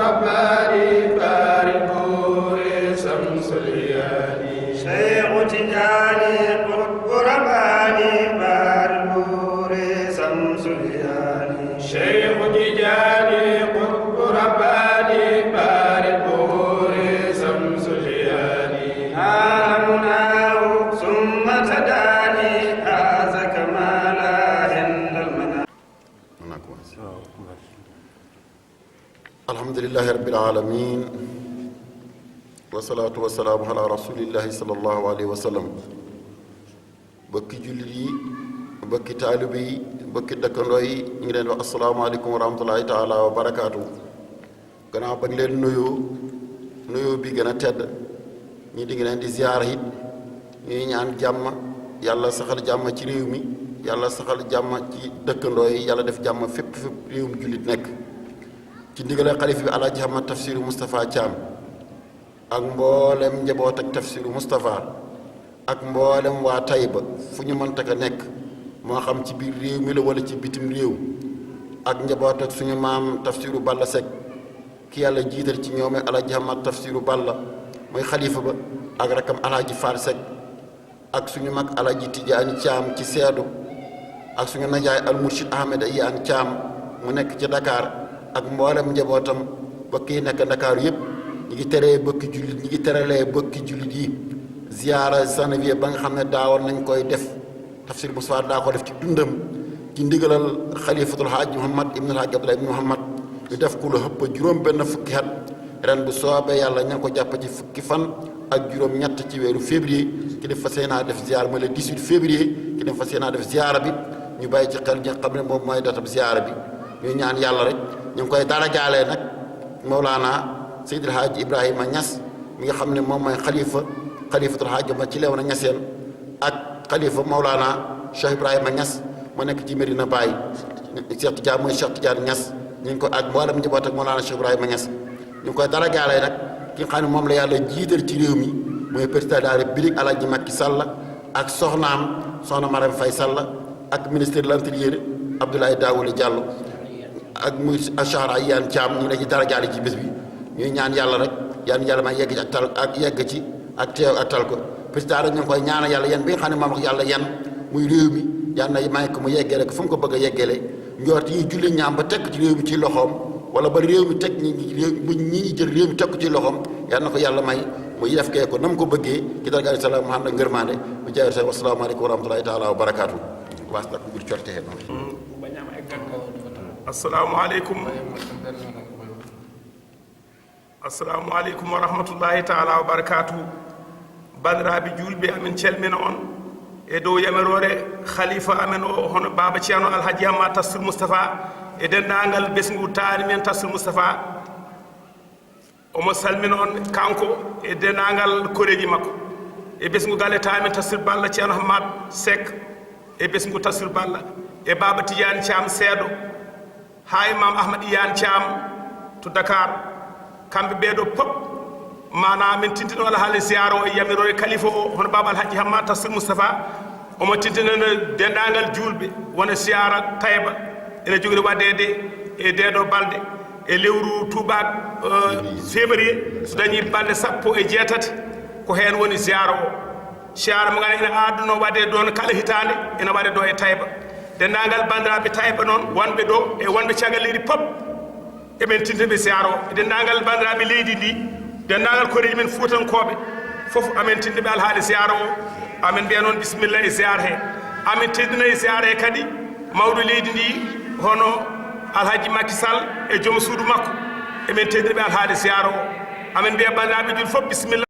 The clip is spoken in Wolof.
رباني باربور شمس ليالي شيخ تجاني قطب رباني باربور شمس ليالي شيخ تجاني قطب رباني باربور شمس ليالي عالمناه ثم تداني هذا كمال عند المنام. الحمد لله رب العالمين والصلاة والسلام على رسول الله صلى الله عليه وسلم. bokki jullit yi bokki taalibe yi bokki dëkkandoo yi ñu ngi leen wax asalaamaaleykum wa rahmatulahi taala wa barakaatu. gannaaw ba leen nuyoo bi gën a tedd ñi di ngi leen di ziyaara it ñuy ñaan jàmm yàlla saxal jàmm ci réew mi yàlla saxal jàmm ci dëkkandoo yi yàlla def jàmm fépp réewum jullit nekk ci ndigale xalif bi alaaji Ahmad Tafsiru Moustapha Thiam ak mboolem njaboot ak Tafsiru Moustapha ak mboolem waa Tayba fu ñu mënta ka nekk moo xam ci biir réew mi la wala ci bitim réew ak njaboot ak suñu maam Tafsiru Balla Seck ki yàlla jiital ci ñoom alaaji Ahmad Tafsiru Balla mooy xalifa ba ak rakam alaaji Faar Seck ak suñu mag alaaji Tijaani Thiam ci seedu ak suñu najaay al Murshid Ahmed Iyaan Thiam mu nekk ci Dakar ak mboolem njabootam bokk yi nekk Dakar yëpp ñi ngi teree bokki jullit ñi ngi teralee bokki jullit yi ziyaara sanavie ba nga xam ne daawoon nañ koy def Tafsir Moustapha daa ko def ci dundam ci ndigalal xalifatul haaj Muhammad ibn alhaaj Abdullah ibn Muhammad ñu def ko lu ëpp juróom benn fukki at ren bu soobee yàlla ña ngi ko jàpp ci fukki fan ak juróom ñett ci weeru février ki def fas yéenaa def ziyaara mooy le 18 février ki def fas yéenaa def ziyaara bi ñu bàyyi ci xel ñi nga xam ne moom mooy datab ziyaara bi ñuy ñaan yàlla rek ñu ngi koy darajaalee nag Mawlaana Seydil Hadji Ibrahima Niass mi nga xam ne moom mooy xalifatul Hadji ma ci Léona Niassène ak xalifa Mawlaana Cheikh Ibrahima Niass mu nekk ci Medina Baye Cheikh Tidiane mooy Cheikh Tidiane Niass ñu ngi ko ak mboolem njaboot ak Mawlaana Cheikh Ibrahima Niass ñu ngi koy darajaalee nag ki nga xam ne moom la yàlla jiital ci réew mi mooy président de la République Alaaji Macky Sall ak soxna Marème Faye Sall ak ministre de l'Intérieur Abdoulaye Daouda Diallo ak muy Achara Iyane Thiam ñu ngi leen di darajaale ci bés bi ñuy ñaan yàlla rek yàlla may yegg ci ak tal ak yegg ci ak teew ak tal ko président rek ñu ngi koy ñaanal yàlla yan bi nga xam ne moom ak yàlla yan muy réew mi yàlla na may ko mu yeggee rek fu mu ko bëgg a yeggeele njort yi julli ñaam ba tekk ci réew mi ci loxoom wala ba réew mi teg ñi jël réew mi teg ko ci loxoom yàlla na ko yàlla may mu def kee ko na mu ko bëggee ki darajaale salaam mu xam ne ngërmaande bu jaayir sa wasalaamaaleykum wa rahmatulahi taala wa barakaatu waas nak bir corte heen assalamu aleykum wa rahmatullahi taala wa barakatuhu. bandiraɓe julɓe amin calmina on e dow yamirore khalifa amen o hono baba ceerno alhaji Hamma Tafsir Moustapha e dendagal besngu taani men Tafsir Moustapha omo salmina on kanko e dendagal koreji makko e besngu galle tamin Tafsir Balla ceerno Hamad Seck e besngu Tafsir Balla e baba Tidiane Thiam seeɗo ha imam Ahmad Iyane Thiam to Dakar kamɓe ɓeeɗo pop mana min tintino alhaali ziyara o e yamirore kalifa o hono baba alhaji Hamma Tafsir Moustapha omo tintinano dendagal julɓe wona ziyara Tayba ene jogori waɗede e ndeɗo balɗe e lewru tubak février so dañi balɗe 16 ko hen woni ziyara o ziyara mo ganduɗa ene adduno waɗe ɗon kala hitande ene waɗe ɗo e Tayba dendagal bandiraɓe Tayba noon wonɓe ɗo e wonɓe caggal leydi pop eɓen tintaɓe ziyara o dendagal bandiraɓe leydi ndi dendagal koreji men fuutankoɓe foof amen tintaɓe alhaali ziyara o amen mbiya noon bisimilla e ziyara he amen teddina e ziyara he kadi mawɗo leydi ndi hono alhaji Macky Sall e joom suudu makko emen teddinaɓe alhaali ziyara o amen mbiya bandiraɓe julɓe foof bisimilla